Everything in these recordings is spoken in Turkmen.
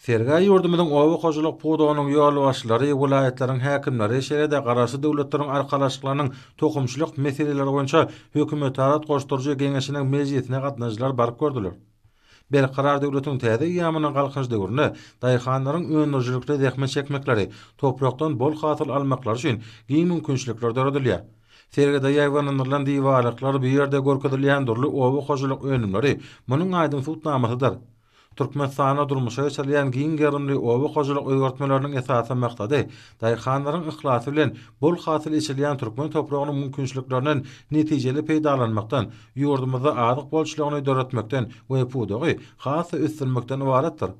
Sergä ýurdumyzyň oba hojalyk pudagynyň ýolbaşçylary, welaýatlaryň häkimleri, şeýle-de Garaşsyz Döwletleriň Arkalaşyklarynyň tohumçylyk meseleleri boýunça Hökümetara utgaşdyryjy geňeşiniň mejlisine gatnaşyjylar baryp gördüler. Berkarar döwletiň täze eýýamynyň Galkynyş döwründe daýhanlaryň öndürijilikli zähmet çekmekleri, toprakdan bol hasyl almaklary üçin giň mümkinçilikler döredilýär. Sergide ýaýbaňlandyrylan diwarlyklar, bu ýerde görkezilýän dürli oba hojalyk önümleri munuň aýdyň subutnamasydyr. Türkmenistanda durmuşa geçirilýän giň gerimli oba hojalyk özgertmeleriniň esasy maksady daýhanlaryň yhlasy bilen bol hasyl eçilýän türkmen topragynyň mümkinçiliklerinden netijeli peýdalanmakdan, ýurdumyzda azyk bolçulygyny döretmekden we pudagy has-da ösdürmekden ybaratdyr.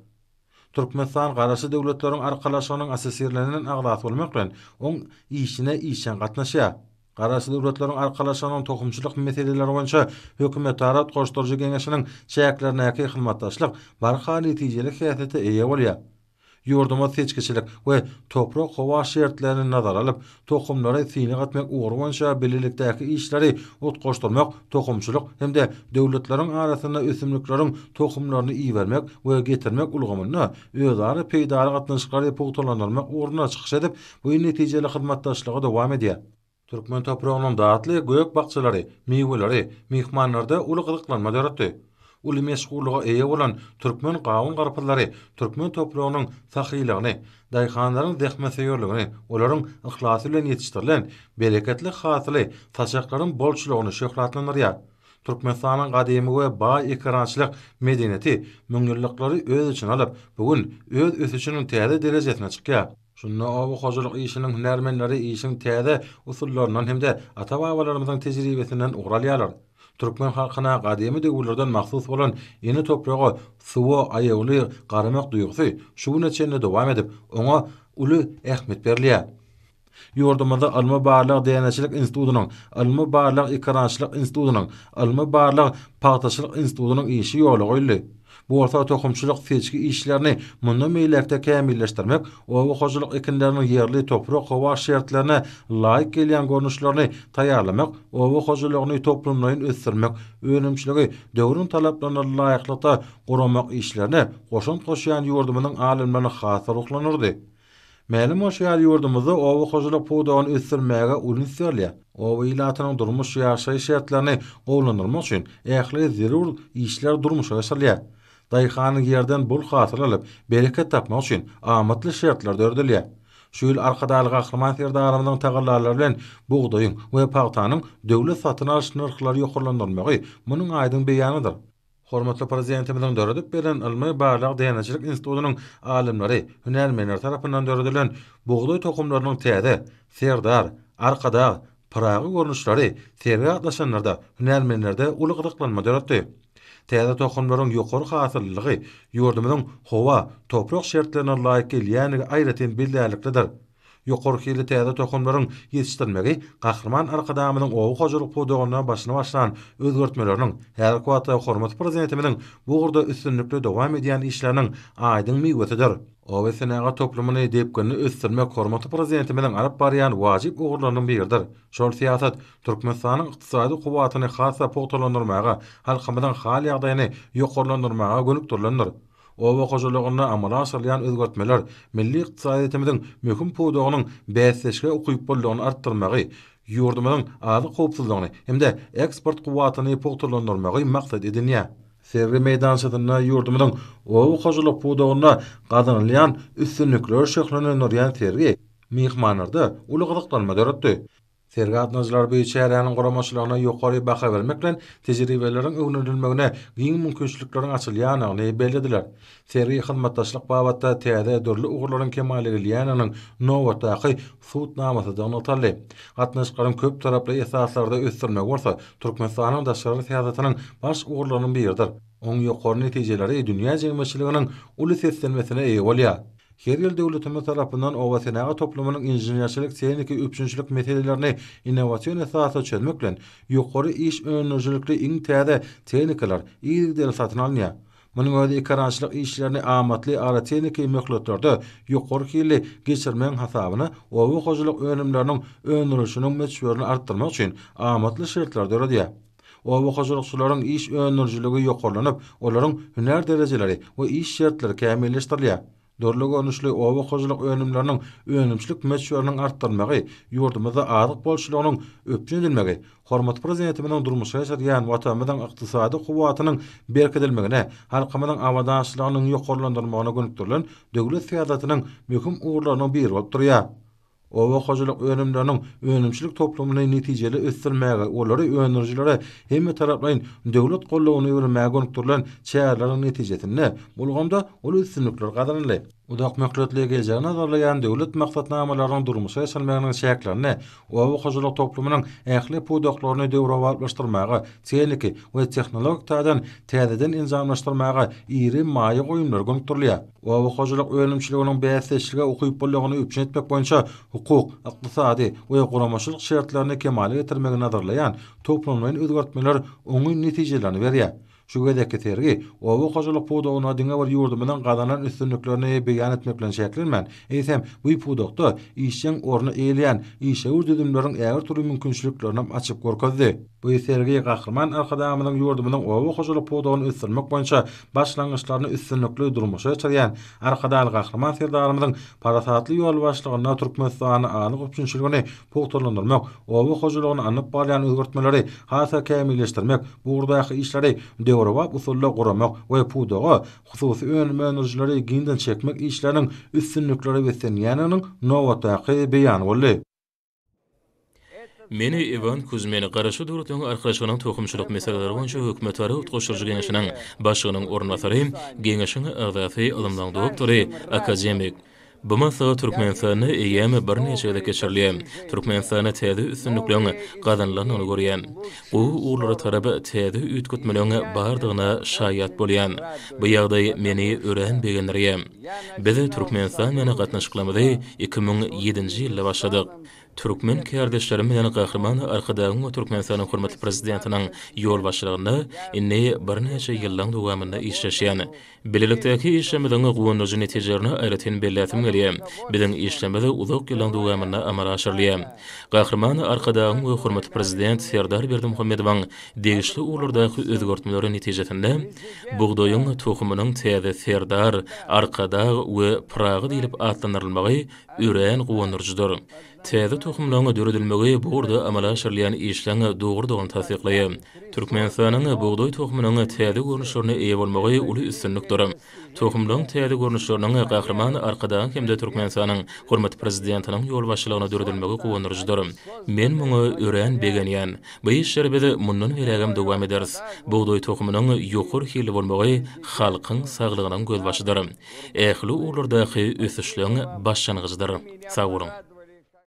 Türkmenistan Garaşsyz Döwletleriň Arkalaşygynyň assosirlenen agzasy bolmak bilen, oň işine işjeň gatnaşýar. Garaşsyz Döwletleriň Arkalaşygynyň tohumçylyk meseleleri boýunça Hökümetara utgaşdyryjy geňeşiniň çäklerindäki hyzmatdaşlyk barha netijeli häsiýete eýe bolýar. Ýurdumyz seçgiçilik we toprak-howa şertlerini nazara alyp, tohumlary synag etmek ugry boýunça bilelikdäki işleri utgaşdyrmak, tohumçylyk hem-de döwletleriň arasynda ösümlikleriň tohumlaryny ibermek we getirmek ulgamynda özara peýdaly gatnaşyklary pugtalandyrmak ugrunda çykyş edip, bu netijeli hyzmatdaşlygy dowam edýär. Türkmen topragynyň datly gök-bakjalary, miweleri myhmanlarda uly gyzyklanma döretdi. Uly meşhurlyga eýe bolan türkmen gawun-garpyzlary türkmen topragynyň sahylygyny, daýhanlaryň zähmetsöýerligini, olaryň yhlasy bilen ýetişdirilen bereketli hasyly saçaklaryň bolçulygyny şöhratlandyrýar. Türkmenistanyň gadymy we baý ekerançylyk medeniýeti müňýyllyklary öz içine alyp, bu gün öz ösüşiniň täze derejesine çykýar. Şunda oba hojalyk işiniň hünärmenleri işiň täze usullaryndan hem-de ata-babalarymyzyň tejribesinden ugur alýarlar. Türkmen halkyna gadymy döwürlerden mahsus bolan ene topraga, suwa aýawly garamak duýgusy şu güne çenli dowam edip, oňa uly ähmiýet berilýär. Ýurdumyzda Ylmy-barlag däneçilik institutynyň, Ylmy-barlag ekerançylyk institutynyň, Ylmy-barlag pagtaçylyk institutynyň işi ýola goýuldy. Bu bolsa tohumçylyk-seçgi işlerini mundan beýläk-de kämilleşdirmek, oba hojalyk ekinleriniň ýerli toprak-howa şertlerine laýyk gelýän görnüşlerini taýýarlamak, oba hojalygyny toplumlaýyn ösdürmek, önümçiligi döwrüň talaplaryna laýyklykda guramak işlerine goşant goşýan ýurdumyzyň alymlaryny has-da ruhlandyrdy. Mälim bolşy ýaly, ýurdumyzda oba hojalyk pudagyny ösdürmäge uly üns berilýär. Oba ilatynyň durmuş-ýaşaýyş şertlerini gowulandyrmak üçin ähli zerur işler durmuşa geçirilýär. Daýhanyň ýerden bol hasyl alyp, bereket tapmagy üçin amatly şertler döredilýär. Şu ýyl Arkadagly Gahryman Serdarymyzyň tagallalary bilen bugdaýyň we pagtanyň döwlet satyn alyş nyrhlary ýokarlandyrylmagy munuň aýdyň beýanydyr. Hormatly Prezidentimiziň döredip beren Ylmy-barlag däneçilik institutynyň alymlary, hünärmenleri tarapyndan döredilen bugdaý tohumlarynyň täze, Serdar, Arkadag, Pyragy görnüşleri sergä gatnaşanlarda, hünärmenlerde uly gyzyklanma döretdi. Täze tohumlaryň ýokary hasyllylygy ýurdumyzyň howa, toprak şertlerine laýyk gelýändigi aýratyn bellärliklidir. Ýokary hilli täze tohumlaryň ýetişdirilmegi Gahryman Arkadagymyzyň oba hojalyk pudagynda başyny başlan özgertmeleriniň, häzirki wagtda hormatly Prezidentimiziň bu ugurda üstünlikli dowam edýän işleriniň aýdyň miwesidir. Oba senagat toplumyny depginli ösdürmek hormatly Prezidentimiziň alyp barýan wajyp ugurlarynyň biridir. Şol syýasat Türkmenistanyň ykdysady kuwwatyny has-da pugtalandyrmaga, halkymyzyň hal-ýagdaýyny ýokarlandyrmaga gönükdirilendir. Oba hojalygynda amala aşyrylýan özgertmeler milli ykdysadyýetimiziň möhüm pudagynyň bäsdeşlige ukyplylygyny artdyrmagy, ýurdumyzyň azyk howpsuzlygyny hem-de eksport kuwwatyny pugtalandyrmagy maksat edinýär. Sergi meýdançasynda ýurdumyzyň oba hojalyk pudagynda gazanylýan üstünlikleri şöhlelendirýän sergi myhmanlarda uly gyzyklanma döretdi. Sergi gatnaşyjylar bu çäräniň guramaçylygyna ýokary baha bermek bilen, tejribeleriň öwrenilmegine giň mümkinçilikleriň açylýandygyny bellediler. Sergi hyzmatdaşlyk babatda täze dürli ugurlaryň kemala gelýändiginiň nobatdaky subutnamasydygy nygtaldy. Gatnaşyklaryň köptaraply esaslarda ösdürilmegi bolsa Türkmenistanyň daşary syýasatynyň baş ugurlarynyň biridir. Oň ýokary netijeleri dünýä jemgyýetçiliginiň uly seslenmesine eýe bolýar. Her ýyl döwletimiz tarapyndan obasenagat toplumynyň inženerçilik-tehniki üpjünçilik meselelerini innowasion esasda çözmek bilen, ýokary iş öndürijilikli iň täze tehnikalar yzygiderli satyn alynýar. Munuň özi ekerançylyk işlerini amatly agrotehniki möhletlerde ýokary hilli geçirmegiň hasabyna oba hojalyk önümleriniň öndürilişiniň möçberini artdyrmak üçin amatly şertleri döredýär. Oba hojalykçylaryň iş öndürijiligi ýokarlanyp, olaryň hünär derejeleri we iş şertleri kämilleşdirilýär. Dürli görnüşli oba hojalyk önümleriniň önümçilik möçberiniň artdyrylmagy ýurdumyzda azyk bolçulygynyň üpjün edilmegi, hormatly Prezidentimiziň durmuşa geçirýän Watanymyzyň ykdysady kuwwatynyň berkidilmegine, halkymyzyň abadançylygynyň ýokarlandyrylmagyna gönükdirilen döwlet syýasatynyň möhüm ugurlarynyň biri bolup durýar. Oba hojalyk önümleriniň önümçilik toplumyny netijeli ösdürmäge, olary öndürijilere hemmetaraplaýyn döwlet goldawyny bermäge gönükdirilen çäreleriň netijesinde bu ulgamda uly üstünlikler gazanyldy. Uzak möhletli geljegi nazarlaýan döwlet maksatnamalarynyň durmuşa geçirilmeginiň çäklerinde oba hojalyk toplumynyň ähli pudaklaryny döwrebaplaşdyrmaga, tehniki we tehnologik taýdan täzeden enjamlaşdyrmaga iri maýa goýumlar gönükdirilýär. Oba hojalyk önümçiliginiň bäsdeşlige ukyplylygyny üpjün etmek boýunça hukuk, ykdysady we guramaçylyk şertlerini kemala getirmegi nazarlaýan toplumlaýyn özgertmeler oňyn netijelerini berýär. Şu gezekki sergi oba hojalyk pudagynda diňe bir ýurdumyzyň gazanan üstünliklerini beýan etmek bilen çäklenmän, eýsem, bu pudakda işjeň orny eýeleýän işewür düzümleriň ägirt uly mümkinçiliklerinem açyp görkezdi. Bu sergi Gahryman Arkadagymyzyň ýurdumyzyň oba hojalyk pudagyny ösdürmek boýunça başlangyçlaryny üstünlikli durmuşa geçirýän Arkadagly Gahryman Serdarymyzyň parasatly ýolbaşçylygynda Türkmenistanda azyk üpjünçiligini pugtalandyrmak, oba hojalygyna alnyp barylýan özgertmeleri has-da kämilleşdirmek, bu ugurdaky işleri döwrebap usulda guramak we pudaga hususy önüm öndürijileri giňden çekmek işleriniň üstünliklere beslenýändiginiň nobatdaky beýany boldy. Men Iwan Kuzmin, Garaşsyz Döwletleriň Arkalaşygynyň Tohumçylyk meseleleri boýunça hökümetara utgaşdyryjy geňeşiniň başlygynyň orunbasary, geňeşiň agzasy, ylymlaryň doktory, akademik. Bu maslahat Türkmenistanda eýýäm birnäçe gezek geçirilýär. Türkmenistanda täze üstünlikleriň gazanylandygyny görýän. Gowy ugurlara tarap täze üýtgetmeleriň bardygyna şaýat bolýan. Bu ýagdaý meni örän begendirýär. Biz Türkmenistan bilen gatnaşyklarymyzy 2007-nji ýylda başladyk. Türkmen kärdeşlerim bilen Gahryman Arkadagyň we Türkmenistanyň hormatly Prezidentiniň ýolbaşçylygynda indi birnäçe ýyllaň dowamynda işleşýän. Bilelikdäki işlerimiziň guwandyryjy netijelerini aýratyn belläsim gelýär. Biziň işlerimiz uzak ýyllaň dowamynda amala aşyrylýar. Gahryman Arkadagyň we hormatly Prezident Serdar Berdimuhamedowyň degişli ugurlardaky özgertmeleri netijesinde bugdaýyň tohumynyň täze Serdar, Arkadag we Pyragy diýlip atlandyrylmagy örän guwandyryjydyr. Täze tohumlaryň döredilmegi bu ugurda amala aşyrylýan işleň dogrudygyny tassyklaýar. Türkmenistanyň bugdaý tohumynyň täze görnüşlerine eýe bolmagy uly üstünlikdir. Tohumlaryň täze görnüşleriniň Gahryman Arkadagyň hem-de Türkmenistanyň hormatly Prezidentiniň ýolbaşçylygynda döredilmegi guwandyryjydyr. Men muňa örän begenýän. Bu işleri biz mundan beýlägem dowam ederis. Bugdaý tohumynyň ýokary hilli bolmagy halkyň saglygynyň gözbaşydyr. Ähli ugurlardaky ösüşleň başlangyjydyr. Sag boluň!